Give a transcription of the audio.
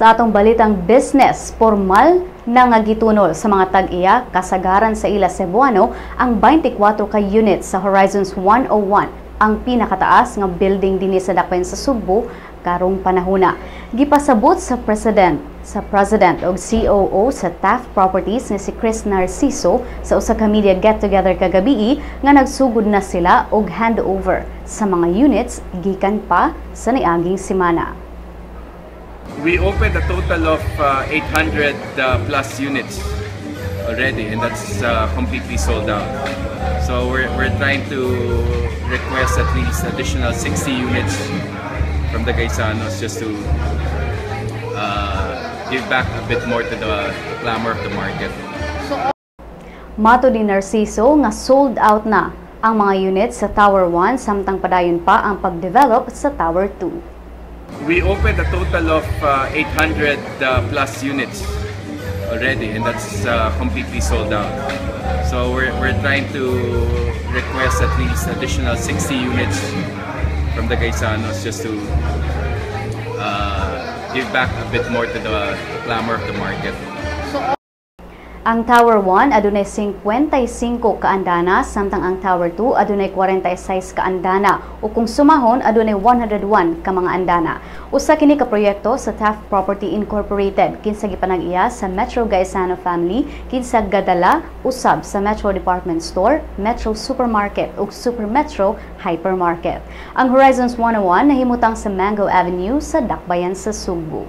Sa atong balitang business, formal na nga gitunol sa mga tag-iya kasagaran sa ila Cebuano ang 24 ka units sa Horizons 101, ang pinakataas nga building dinhi sa Dakbayan sa Sugbo karong panahona. Gipasabot sa president og COO sa Taft Properties nga si Chris Narciso sa usa ka media get-together kagabii nga nagsugod na sila og handover sa mga units gikan pa sa niaging semana. We opened a total of 800 plus units already, and that's completely sold out. So we're trying to request at least additional 60 units from the Gaisanos just to give back a bit more to the clamor of the market. Matod ni Narciso nga sold out na ang mga units sa Tower 1 samtang padayon pa ang pag-develop sa Tower 2. We opened a total of 800 plus units already, and that's completely sold out. So we're trying to request at least additional 60 units from the Gaisanos just to give back a bit more to the clamor of the market. Ang Tower 1 adunay 55 kaandana samtang ang Tower 2 adunay 46 kaandana o kung sumahon, adunay 101 ka mga andana. Usa kini ka proyekto sa Taft Property Incorporated kinsa gipanag-iya sa Metro Gaisano family, kinsa gadala usab sa Metro Department Store, Metro Supermarket ug Super Metro Hypermarket. Ang Horizons 101 nahimutang sa Mango Avenue sa Dakbayan sa Sugbo.